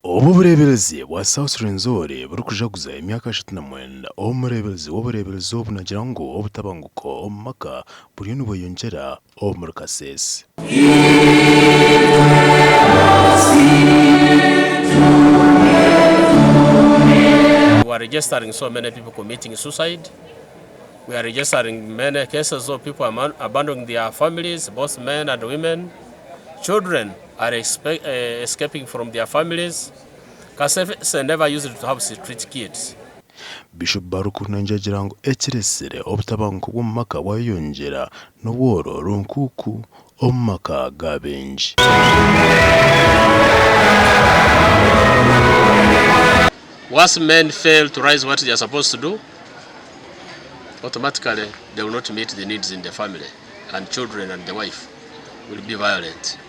Obu obureeberezi bwa South Rwenzori burikujaguza emyaka 39, omureeberezi w'obureeberezi obu naagira ngu obutabanguko omu maka buriyo nibweyongyera omuri Kasese. We are registering so many people committing suicide. We are registering many cases of people abandoning their families, both men and women. Children are escaping from their families. Kasese never used to have street kids. Bishop Baruku nayongyera agira ngu ekiretsire obutabanguko bw'omu maka bwayeyongyera n'obworo runkuuku omu maka ga baingi. Once men fail to rise what they are supposed to do, automatically they will not meet the needs in the family and children and the wife will be violent.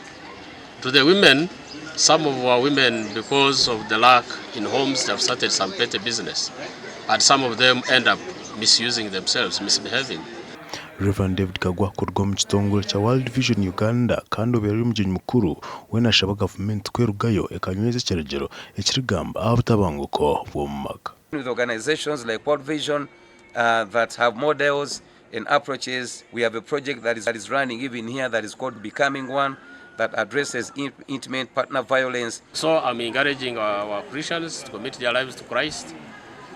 To the women, some of our women because of the lack in homes they have started some petty business and some of them end up misusing themselves, misbehaving. Rev. David Kagwa kuruga omu kitongore kya World Vision Uganda kandi obaire ari omugyenyi mukuru we nashaba gavumenti kwerugayo ekanyweza ekiragiro ekirigamba aha butabanguko bw'omu maka. With organisations like World Vision that have models and approaches, we have a project that is running even here that is called Becoming One that addresses intimate partner violence. So I'm encouraging our Christians to commit their lives to Christ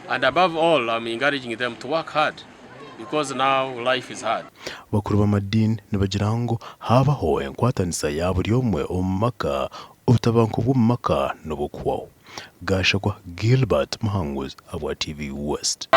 and above all I'm encouraging them to work hard because now life is hard. Bakuru b'amadiini nibagira ngu haabaho enkwatanisa ya buri omwe omu maka, obutabanguko bw'omu maka nibukuhwaho. Gashakwa Gilbert Muhanguzi ahabwa TV West.